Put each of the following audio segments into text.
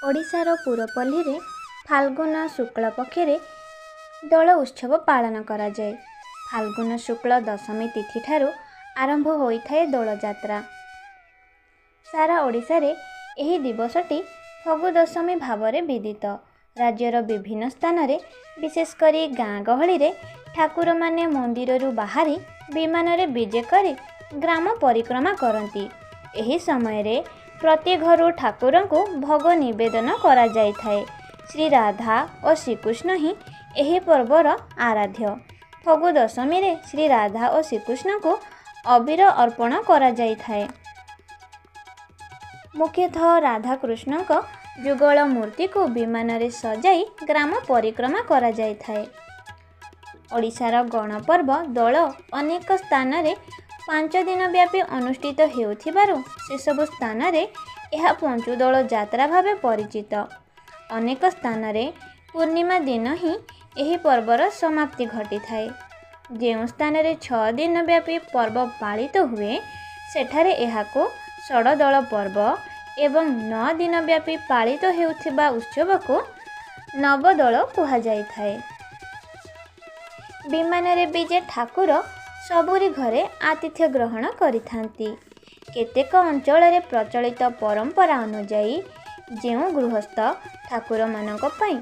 ଓଡ଼ିଶାର ପୁରପଲ୍ଲୀରେ ଫାଲ୍ଗୁନ ଶୁକ୍ଳ ପକ୍ଷରେ ଦୋଳ ଉତ୍ସବ ପାଳନ କରାଯାଏ। ଫାଲ୍ଗୁନ ଶୁକ୍ଳ ଦଶମୀ ତିଥିଠାରୁ ଆରମ୍ଭ ହୋଇଥାଏ ଦୋଳଯାତ୍ରା। ସାରା ଓଡ଼ିଶାରେ ଏହି ଦିବସଟି ଫଗୁ ଦଶମୀ ଭାବରେ ବିଦିତ। ରାଜ୍ୟର ବିଭିନ୍ନ ସ୍ଥାନରେ, ବିଶେଷ କରି ଗାଁ ଗହଳିରେ, ଠାକୁରମାନେ ମନ୍ଦିରରୁ ବାହାରି ବିମାନରେ ବିଜେ କରି ଗ୍ରାମ ପରିକ୍ରମା କରନ୍ତି। ଏହି ସମୟରେ ପ୍ରତି ଘରୁ ଠାକୁରଙ୍କୁ ଭୋଗ ନିବେଦନ କରାଯାଇଥାଏ। ଶ୍ରୀରାଧା ଓ ଶ୍ରୀକୃଷ୍ଣ ହିଁ ଏହି ପର୍ବର ଆରାଧ୍ୟ। ଫଗୁ ଦଶମୀରେ ଶ୍ରୀରାଧା ଓ ଶ୍ରୀକୃଷ୍ଣଙ୍କୁ ଅବିର ଅର୍ପଣ କରାଯାଇଥାଏ। ମୁଖ୍ୟତଃ ରାଧାକୃଷ୍ଣଙ୍କ ଯୁଗଳ ମୂର୍ତ୍ତିକୁ ବିମାନରେ ସଜାଇ ଗ୍ରାମ ପରିକ୍ରମା କରାଯାଇଥାଏ। ଓଡ଼ିଶାର ଗଣପର୍ବ ଦୋଳ ଅନେକ ସ୍ଥାନରେ 5 ଦିନ ବ୍ୟାପୀ ଅନୁଷ୍ଠିତ ହେଉଥିବାରୁ ସେସବୁ ସ୍ଥାନରେ ଏହା ପଞ୍ଚୁଦୋଳ ଯାତ୍ରା ଭାବେ ପରିଚିତ। ଅନେକ ସ୍ଥାନରେ ପୂର୍ଣ୍ଣିମା ଦିନ ହିଁ ଏହି ପର୍ବର ସମାପ୍ତି ଘଟିଥାଏ। ଯେଉଁ ସ୍ଥାନରେ 6 ଦିନ ବ୍ୟାପୀ ପର୍ବ ପାଳିତ ହୁଏ, ସେଠାରେ ଏହାକୁ ଷଡ଼ଦୋଳ ପର୍ବ ଏବଂ 9 ଦିନ ବ୍ୟାପୀ ପାଳିତ ହେଉଥିବା ଉତ୍ସବକୁ ନବଦୋଳ କୁହାଯାଇଥାଏ। ବିମାନରେ ବିଜେ ଠାକୁର ସବୁରି ଘରେ ଆତିଥ୍ୟ ଗ୍ରହଣ କରିଥାନ୍ତି। କେତେକ ଅଞ୍ଚଳରେ ପ୍ରଚଳିତ ପରମ୍ପରା ଅନୁଯାୟୀ ଯେଉଁ ଗୃହସ୍ଥ ଠାକୁରମାନଙ୍କ ପାଇଁ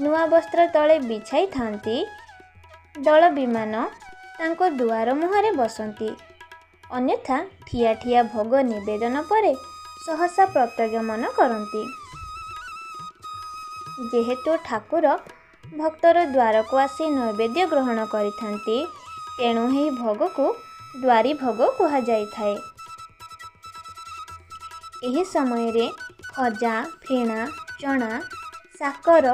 ନୂଆ ବସ୍ତ୍ର ତଳେ ବିଛାଇଥାନ୍ତି, ଦୋଳ ବିମାନ ତାଙ୍କ ଦୁଆର ମୁହଁରେ ବସନ୍ତି। ଅନ୍ୟଥା ଠିଆ ଠିଆ ଭୋଗ ନିବେଦନ ପରେ ସହସା ପ୍ରତ୍ୟାଗମନ କରନ୍ତି। ଯେହେତୁ ଠାକୁର ଭକ୍ତର ଦ୍ୱାରକୁ ଆସି ନୈବେଦ୍ୟ ଗ୍ରହଣ କରିଥାନ୍ତି, ତେଣୁ ଏହି ଭୋଗକୁ ଦ୍ୱାରୀ ଭୋଗ କୁହାଯାଇଥାଏ। ଏହି ସମୟରେ ଖଜା, ଫେଣା, ଚଣା, ସାକର,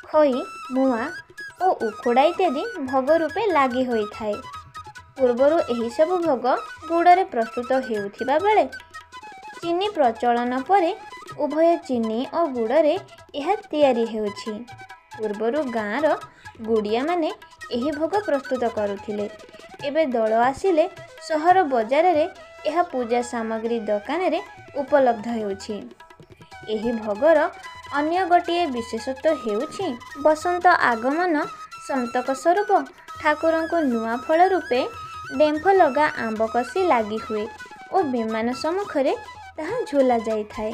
ଖଇ, ମୁଆଁ ଓ ଉଖୁଡ଼ା ଇତ୍ୟାଦି ଭୋଗ ରୂପେ ଲାଗି ହୋଇଥାଏ। ପୂର୍ବରୁ ଏହିସବୁ ଭୋଗ ଗୁଡ଼ରେ ପ୍ରସ୍ତୁତ ହେଉଥିବା ବେଳେ ଚିନି ପ୍ରଚଳନ ପରେ ଉଭୟ ଚିନି ଓ ଗୁଡ଼ରେ ଏହା ତିଆରି ହେଉଛି। ପୂର୍ବରୁ ଗାଁର ଗୁଡ଼ିଆମାନେ ଏହି ଭୋଗ ପ୍ରସ୍ତୁତ କରୁଥିଲେ। ଏବେ ଦୋଳ ଆସିଲେ ସହର ବଜାରରେ ଏହା ପୂଜା ସାମଗ୍ରୀ ଦୋକାନରେ ଉପଲବ୍ଧ ହେଉଛି। ଏହି ଭୋଗର ଅନ୍ୟ ଗୋଟିଏ ବିଶେଷତ୍ୱ ହେଉଛି, ବସନ୍ତ ଆଗମନ ସନ୍ତକ ସ୍ୱରୂପ ଠାକୁରଙ୍କୁ ନୂଆ ଫଳ ରୂପେ ଡେମ୍ଫ ଲଗା ଆମ୍ବକଷି ଲାଗି ହୁଏ ଓ ବିମାନ ସମ୍ମୁଖରେ ତାହା ଝୁଲା ଯାଇଥାଏ।